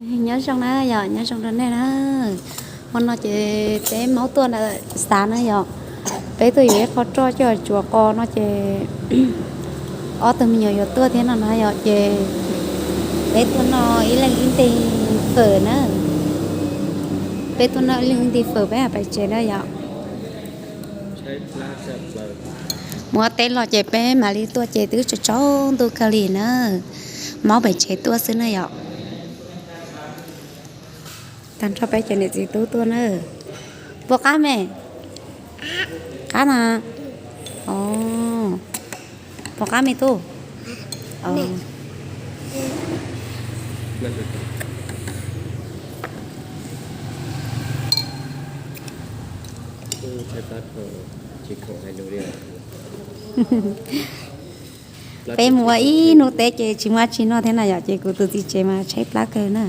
Nyob zoo na yom, nyob zoo rau nej na. Hmo no ces peb maub tuaj ntawm xav na yom. Peb tuaj yuav ib qho roj coj tsuav qos no ces ob tug me nyuam yuav tuaj thiab no na yom, ces peb tuaj noj ib leeg ib nti fawm na. Peb tuaj noj ib leeg ib nti fawm peb mam pais tsev na yom. Mus ua teb los ces peb mam li tuaj ces twb tsaus ntuj kawg li na. Maub pem tsev tuaj xwb na yom. Tag nrho peb cov niam txiv tub tuaj na. Puas qab me? Qab na. Puas qab me tub? Peb mus ua ib hnub teb ces tsis muaj dab tsi noj thiab na yom, ces kuv tus txiv tsev mas tshaib plab kawg na.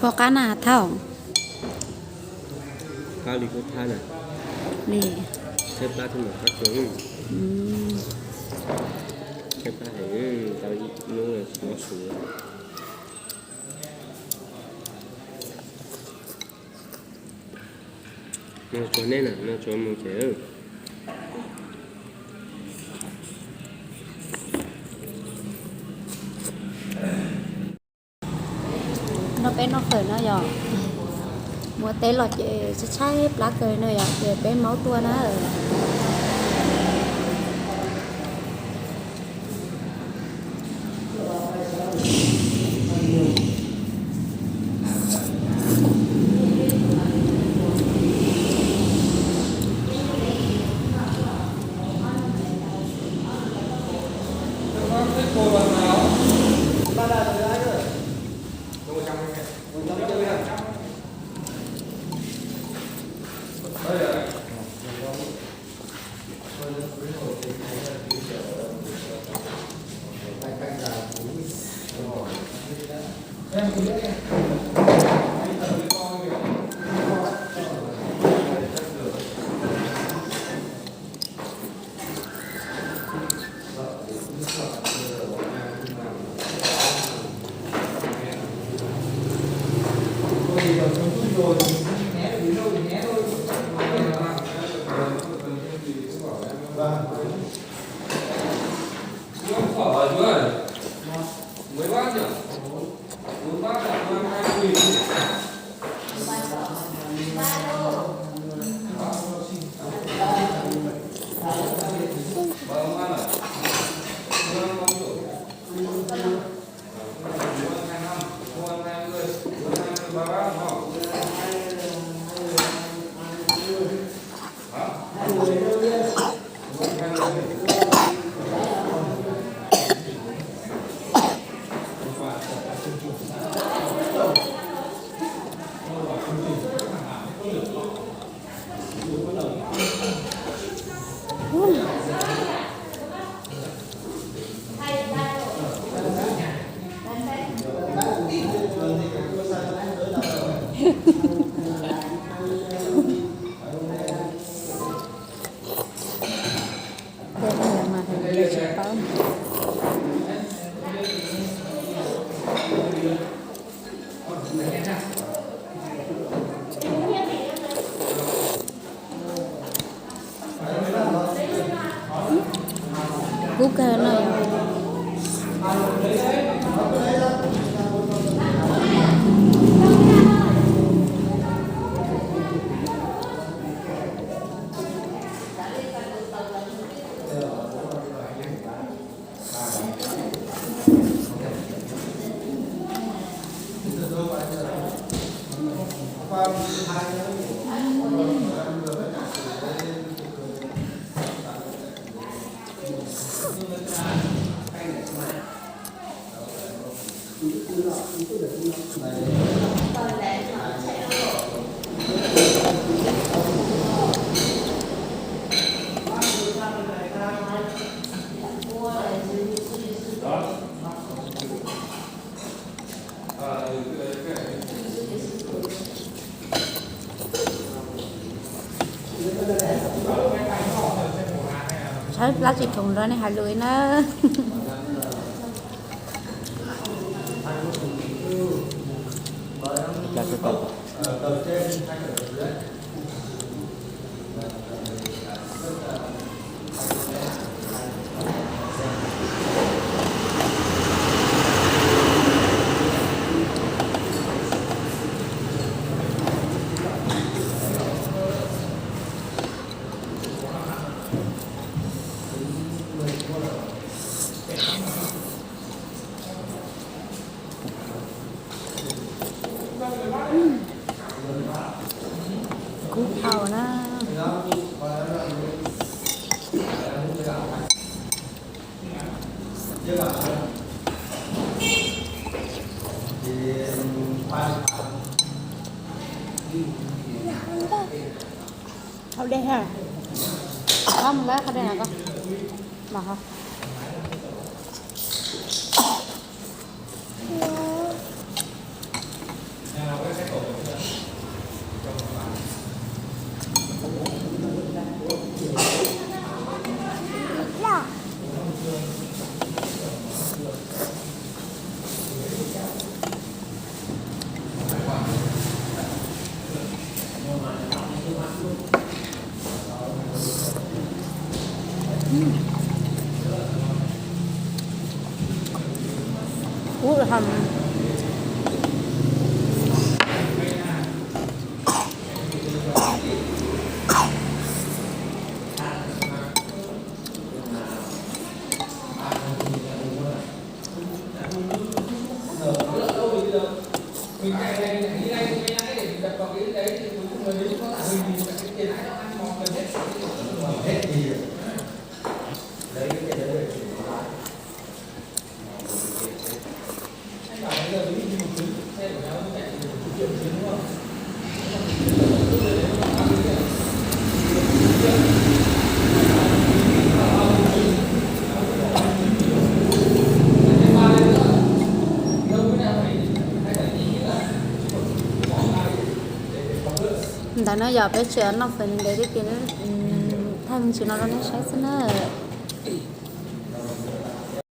Puas qab na Thauj? Qab li kuv thab na. Li. Tshaib plab thiab mas qab kawg. Tshaib plab heev, tau ib hnub tsis mob su. No tsuav neb na, no tsuav mus ces. No peb noj fawm no yom. Mus ua teb los ces tshaib tshaib plab kawg no yom, ces peb maub tuaj na. Kub kawg no yom. Saib plab tsis khoom rau nej hais lus na. Kub dhau na. Hau dej ha. Koj mus pab hau dej na koj. Mas ho. Ub hom. Ntawd no yog peb tseem noj fawm ntev ntev thiab ces thaij me ntsis no rau nej saib xwb na.